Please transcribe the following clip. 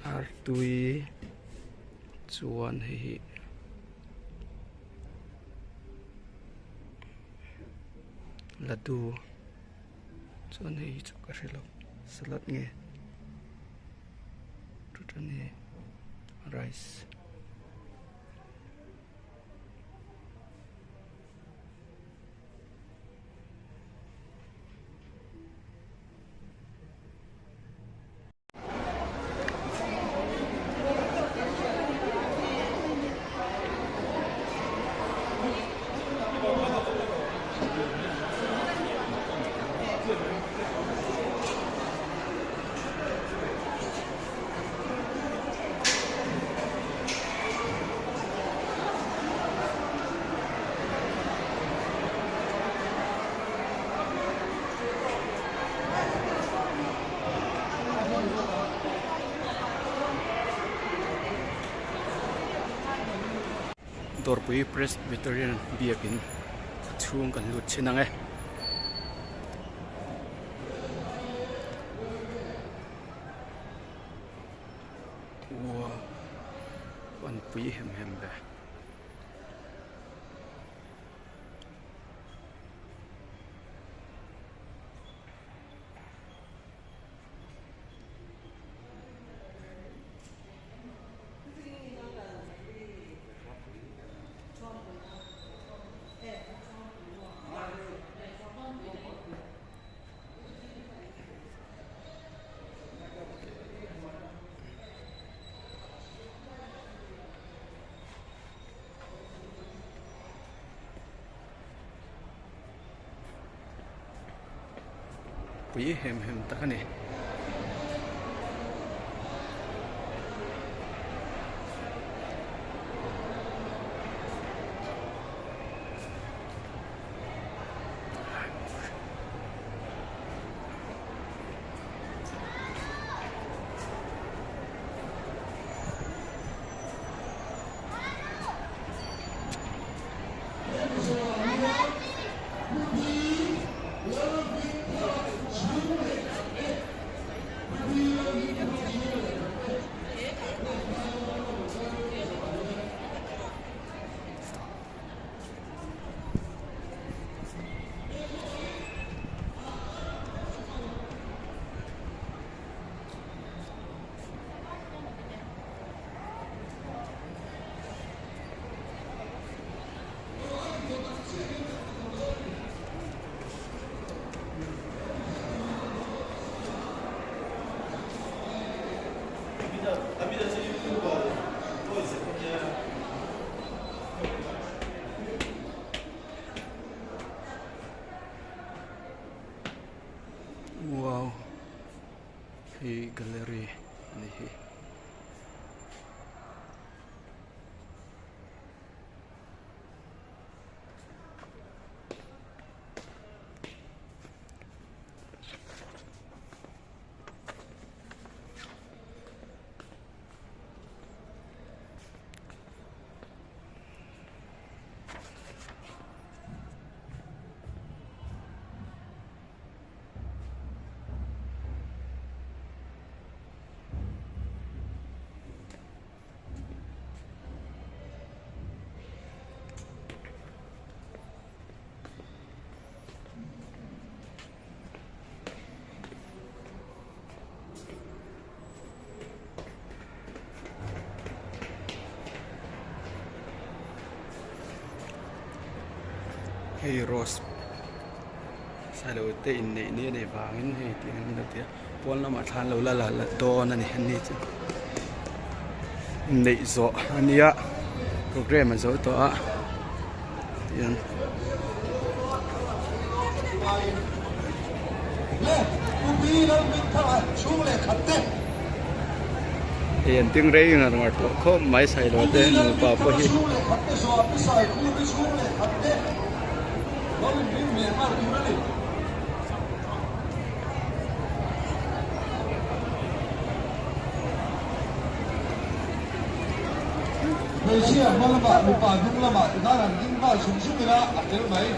Artui chuan hei hi laddu chuan hei hi chu ka hre lo salad nge rice. Dawrpui Presbyterian biakin a chhung kan lut chhin ang e. Ua an pui hem hem ve. Pui hem hem tak a ni. Wow hei gallery a ni hi. Hei rose sailo te inneih ni a nih vangin hei tih an lo ti a pawn lamah thla an lo la la dawn a ni an ni chu inneih zawh a nia programme a zo tawh a tihian. Hei an ding rei ngar ngar tawh khawp mai sailo te nupa pawh hi. Hmeichhia hma lamah mipa hnung lamah tikhan an ding nghal sum sum ila a fel mai.